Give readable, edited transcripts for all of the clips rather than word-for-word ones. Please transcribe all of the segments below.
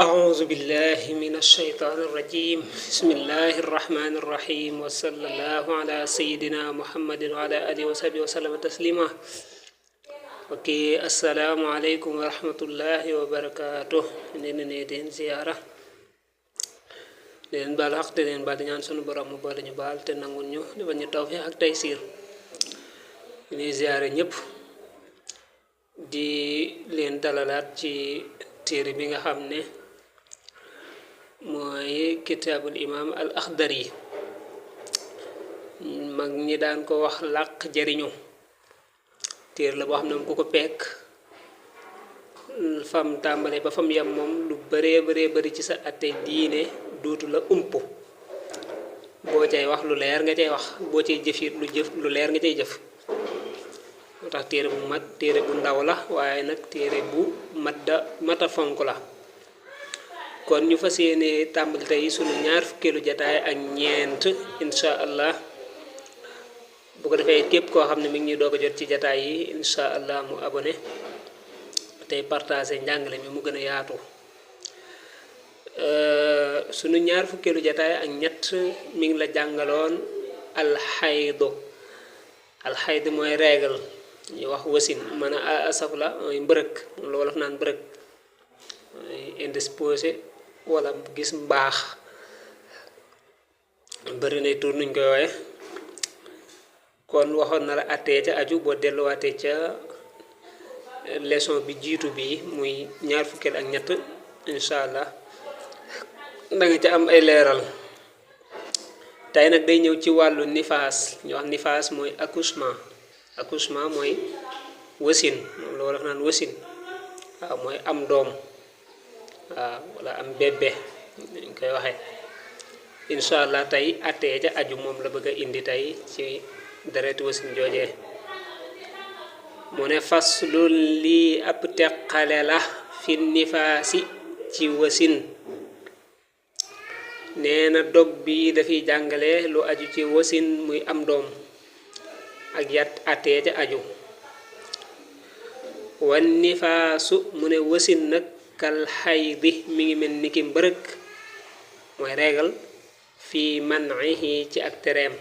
أعوذ بالله من الشيطان الرجيم بسم الله الرحمن الرحيم وصلى الله على سيدنا محمد وعلى آله وصحبه وسلم تسليما اوكي السلام عليكم ورحمة الله وبركاته نين زيارة leen baal xaq te leen baal di ñaan sunu borom mu boole ñu baal te nangul ñu defal ñu tawfiq ak taysir ni ziaré ñëpp di leen dalalaat ci téere bi nga xam ne mooy kitaabul imam al akhdari mag ñi daan ko wax làq jariñu téere la boo xam ne ku ko pekk fam tàmbale ba fam yam moom lu bëree ci sa atte diine dootu la ump boo cay wax lu leer nga cay wax boo cay jëfit lu leer nga cay jëf moo tax téere bu mat téere bu ndaw la waaye nag téere bu mata fonk la kon ñu fas yéene tàmbali tey sunu ñaar fukkeelu jataay ak ñeent insha allah bu ko defee képp koo xam ne mi ngi ñuy doog a jot ci jataay yi insha allah mu abonné tey partagé njàngale mi mu gën a yaatu sunu ñaar fukkeelu jataay ak ñett mi ngi la jàngaloon alxayd mooy règle ñu wax wasin mën a asaf la mooy mbërëk loolu wolof naan mbërëk indisposé wala gis mbaax bëri na tur nuñ koy wooye kon waxoon na la attee ca aju boo delluwaatee ca leçon bi jiitu bi muy ñaar fukkeel ak ñett insha allah da nga ca am ay leeral tey nag day ñëw ci wàllu nifaas ñu wax nifaas mooy accouchement mooy wasin moom la wolof naan wasin waaw mooy am doom waaw wala am bébé ñu koy waxee insha allah tey attee ca aju moom la bëgg a indi tey ci deretu wasin joojee mu ne faslun lii ab teqale la fi nifaasi ci wasin nee na dog bi dafay jàngale lu aju ci wasin muy am doom ak yat attee ca aju wan nifaasu mu ne wasin nag kal xaydi mi ngi mel ni ki mbërëk mooy régal fii man'ihi ci ak tereem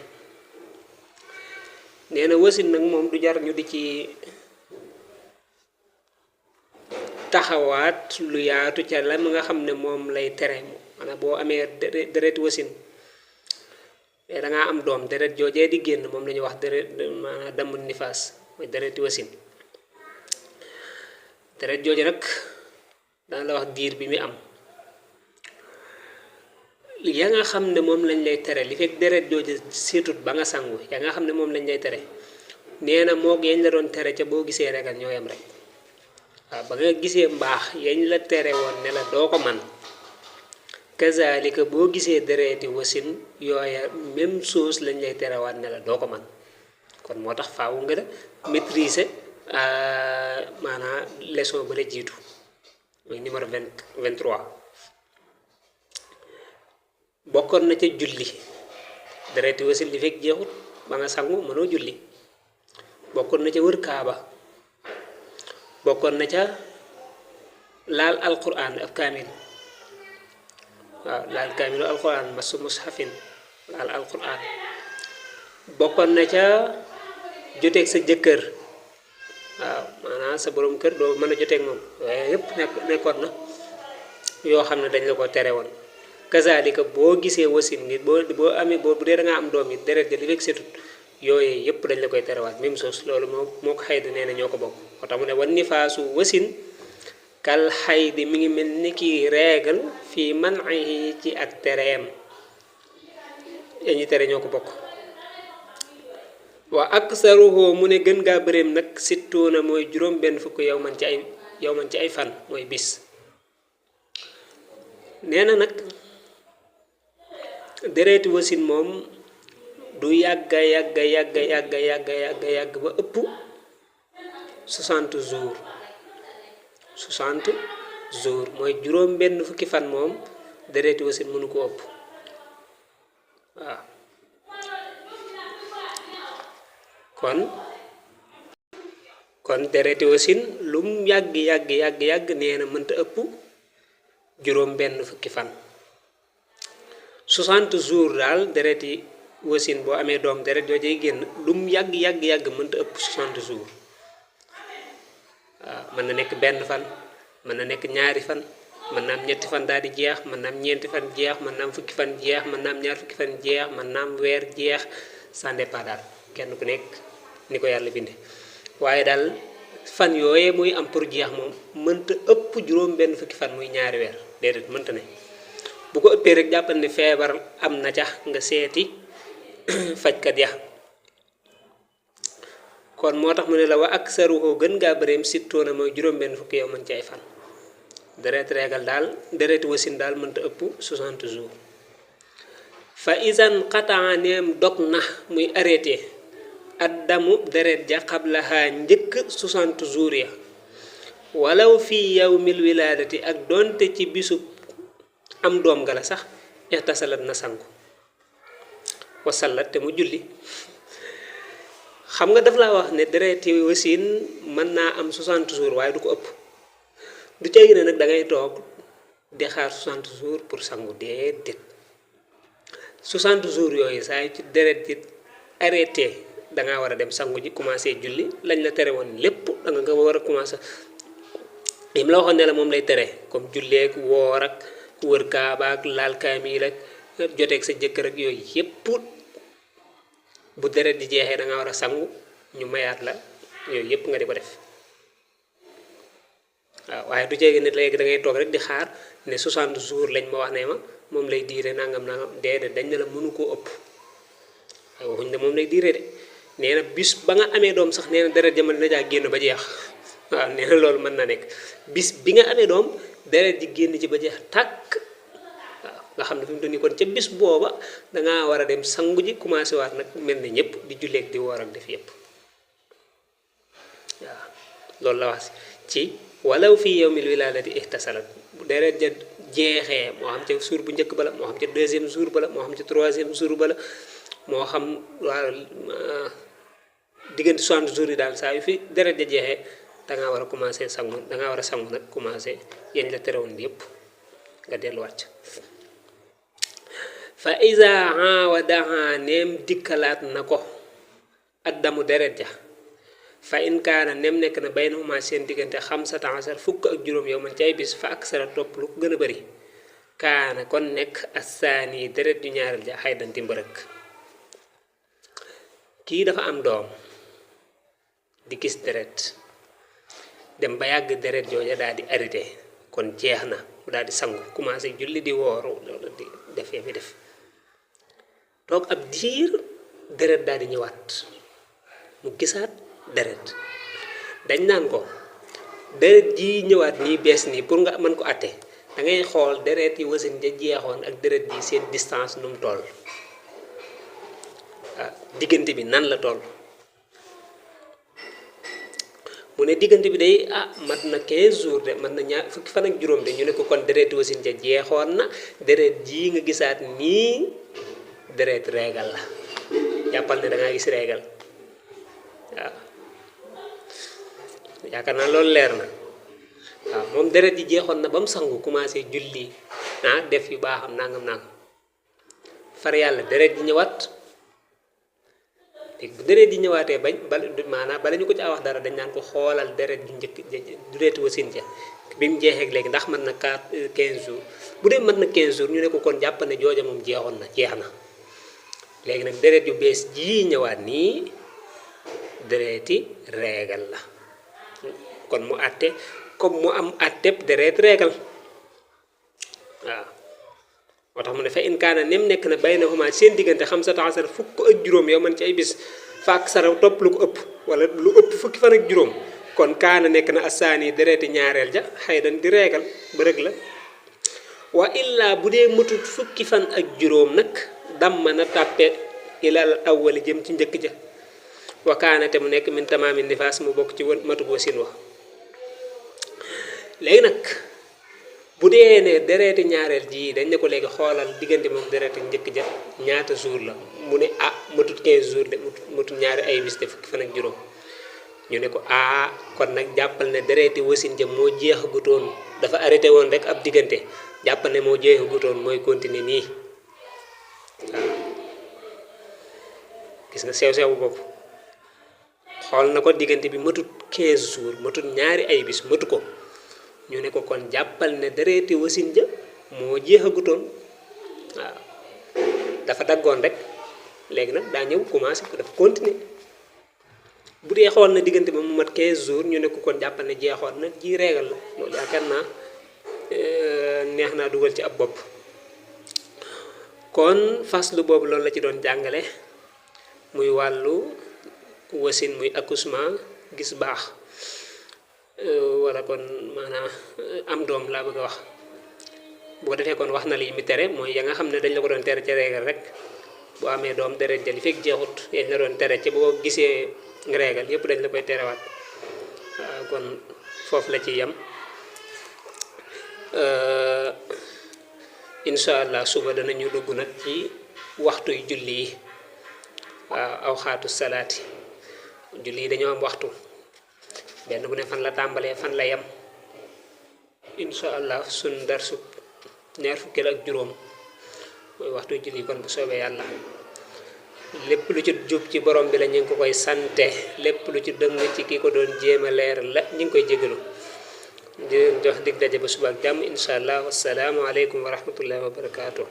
nee na wasin nag moom du jar ñu di ci taxawaat lu yaatu ca la nga xam ne moom lay tere maanaam boo amee deret wasin da nga am doom deret joojee di génn moom la ñuy wax deret maanaam damu nifaas mooy dereti wasin deret jooje nag dana la wax diir bi mi am ya nga xam ne moom lañ lay tere li fekk deret jooje siitut ba nga sangu ya nga xam ne moom lañ lay tere nee na moog yañ la doon tere ca boo gisee regal ñoo yem rek waaw ba nga gisee mbaax yañ la tere woon ne la doo ko man kazalika boo gisee dereti wasin yooya même chose lañ lay terewaat ne la doo ko man kon moo tax faaw nga maîtriser maanaam leçon ba la jiitu mooy numéro 23 bokkoon na ca julli dereti wasin li fekk jeexut ba nga sangu mënoo julli bokkoon na ca wër kaaba bokkoon na ca laal alquran ab kaamil waaw laal kaamilu alquran masu mushafin laal alquran bokkoon na ca joteeg sa jëkkër waaw maanaam sa borom kër doo mën a joteeg moom waaye yépp nekkoon na yoo xam ne dañ la ko tere woon kazalika boo gisee wasin nit boo amee bu dee da nga am doom yi deret ja li fekk setut yooyu yépp dañ la koy terewaat même chose loolu moo ko xaydi nee na ñoo ko bokk moo tax mu ne wan nifaasu wasin kal xaydi mi ngi mel ni ki reegal fii man'ihi ci ak tereem yañu tere ñoo ko bokk wa aksaruhu mu ne gën gaa bëreem nag sittuuna mooy juróom benn fukk yow man ci ay fan mooy bis nee na nag dereeti wasin moom du yàgga ba ëpp 60 jours mooy juróom benn fukki fan moom dereeti wasin mënu ko ëpp waaw kon dereti wasin lum yàgg nee na mënta ëpp juróom benn fukki fan 60 jours daal deret yi wasin boo amee doom deret joojay génn lum yàgg mënta ëpp 60 jours waaw mën na nekk benn fan mën na nekk ñaari fan mën na am ñetti fan daal di jeex mën na am ñeenti fan jeex mën na am fukki fan jeex mën na am ñaar fukki fan jeex mën na am weer jeex ça dépend daal kenn ku nekk ni ko yàlla binde waaye daal fan yooyee muy am pour jeex moom mënta ëpp juróom benn fukki fan muy ñaari weer déedéet mënta ne bu ko ëppee rek jàppal ne feebar am na ca nga seeti fajkat ya kon moo tax mu ne la wa ak saruhoo gën ngaa bëreem sittoona mooy juróom benn fukki yow mën ci ay fan deret reegal daal deret wasin daal mënta ëpp 60 jours fa isan xataa neem dog na muy arrêté addamu deret ja xablaha njëkk 60 jours ya walaw fii yawmil wilaadati ak donte ci bisub am doom ga la sax ixtasalat na sangu wasallat te mu julli xam nga daf laa wax ne deret yi wasin mën naa am 60 jours waaye du ko ëpp du cay ne nag da ngay toog di xaar 60 jours pour sangu déedéet 60 jours yooyu saa yu ci deret ji arrêté da ngaa war a dem sangu ji commencé julli lañ la tere woon lépp da nga war a commencé lim la waxoon ne la moom lay tere comme julleek woor ak wër kaaba ak laal kaamil ak joteeg sa jëkkër ak yooyu yépp bu deret di jeexee da nga war a sangu ñu mayaat la yooyu yépp nga di ko def waaw waaye du jeegi nit léegi da ngay toog rek di xaar ne 60 jours lañ ma wax ne ma moom lay diire nangam déedéet dañ ne la mënu koo ëpp waaye waxuñ ne moom lay diire de nee na bis ba nga amee doom sax nee na deret jamono dina jaa génn ba jeex waaw nee na loolu mën na nekk bis bi nga amee doom deret ji génn ci ba jeex tàkk waaw nga xam ne fi mu toll nii kon ca bis booba dangaa war a dem sangu ji commencé waat nag mel ni ñëpp di julleeg di woor ak def yëpp waaw loolu la wax ci walaw fii yawmil wilaadati ihtasalat bu deret ja jeexee moo xam ca jour bu njëkk bala moo xam ca deuxième jour bala moo xam ca troisième jour bala moo xam waa diggante 60 jours yi daal saa yu fi deret ja jeexee dangaa war a commencé sangu dangaa war a sangu nag commencé yéen la terewoon yëpp nga delluwaat fa iza awadaha neem dikkalaat na ko addamu deret ja fa in kaana nem nekk na baynahuma seen diggante 15 fukk ak juróom yow man cay bis fa ak sara topp lu ko gën a bëri kaana kon nekk assaani deret ju ñaareel ja xaydanti mbërëk kii dafa am doom di gis deret dem ba yàgg deret jooja daal di arrêté kon jeex na mu daal di sangu commencé julli di wooru di def fi def toog ab diir deret daal di ñëwaat mu gisaat deret dañ naan ko deret ji ñëwaat nii bees nii pour nga mën ko atte da ngay xool deret yi wasin ja jeexoon ak deret ji seen distance nu mu toll diggante bi nan la toll mu ne diggante bi day mat na 15 jours de mat na ñaar fukki fan ak juróom de ñu ne ko kon deret wasin ja jeexoon na deret ji nga gisaat nii deret reegal la jàppal ne da ngaa gis reegal waaw yaakaar naa loolu leer na waaw moom deret ji jeexoon na ba mu sangu commencé julli def yu baaxam nangam far yàlla deret ji ñëwaat léegi bu deret ji ñëwaatee maanaam bala ñu ko ci wax dara dañ naan ko xoolal deret ju njëkk dureetu wasin ja bi mu jeexee léegi ndax mën na 15 jours bu dee mën na 15 jours ñu ne ko kon jàpp ne jooja moom jeexoon na jeex na léegi nag deret yu bees jii ñëwaat nii dereti reegal la kon mu àtte comme mu am àtteb deret reegal waaw moo tax mu ne fa in kaana nem nekk na baynahuma seen diggante 15 fukk ak juróom yow man ci ay bis faak sara topp lu ko ëpp wala lu ëpp fukki fan ak juróom kon kaana nekk na asaani dereti ñaareel ja xaydan di reegal bërëg la wa illa bu dee matut fukki fan ak juróom nag damma na tàppe ilal awwali jëm ci njëkk ja wa kaana te mu nekk min tamaami nifaas mu bokk ci matug wasin wa léegi nag bu dee ne dereti ñaareel ji dañ ne ko léegi xoolal diggante moom dereti njëkk ja ñaata jour la mu ne matut 15 jours de matut ñaari ay bis de fukki fan ak juróom ñu ne ko kon nag jàppal ne dereeti wasin ja moo jeexagutoon dafa arrêté woon rek ab diggante jàppal ne moo jeexagutoon mooy continuer nii waaw gis nga sew-sew boobu xool na ko diggante bi matut 15 jours matut ñaari ay bis matu ko ñu ne ko kon jàppal ne dereeti wasin ja moo jeexagutoon waaw dafa daggoon rek léegi nag daa ñëw commencé ko dafa continuer bu dee xool na diggante ba mu mat 15 jours ñu ne ko kon jàppal ne jeexoon na ji réegal la loolu yaakaar naa neex naa dugal ci ab bopp kon faslu boobu loolu la ci doon jàngale muy wàllu wasin muy accouchement gis baax wala kon maanaam am doom laa bëgg a wax bu ko defee kon wax na li mi tere mooy ya nga xam ne dañ la ko doon tere ci réegal rek boo amee doom deret ja li fekk jeexut yañ la doon tere ci boo gisee réegal yépp dañ la koy terewaat kon foofu la ci yem insha allah suba danañu dugg nag ci waxtu yu julli yi aw xaatu salaati julli yi dañoo am waxtu benn bu ne fan la tàmbalee fan la yem insha allah sun darsu ñaar fukkeel ak juróom mooy waxtu julli kon bu soobee yàlla lépp lu ci jub ci borom bi la ñu ngi ko koy sante lépp lu ci dëng ci ki ko doon jéem a leer la ñu ngi koy jégalu di jox dig daje ba suba ak jàmm insha allah wassalaamu aleykum wa rahmatullahi wa barakaatuh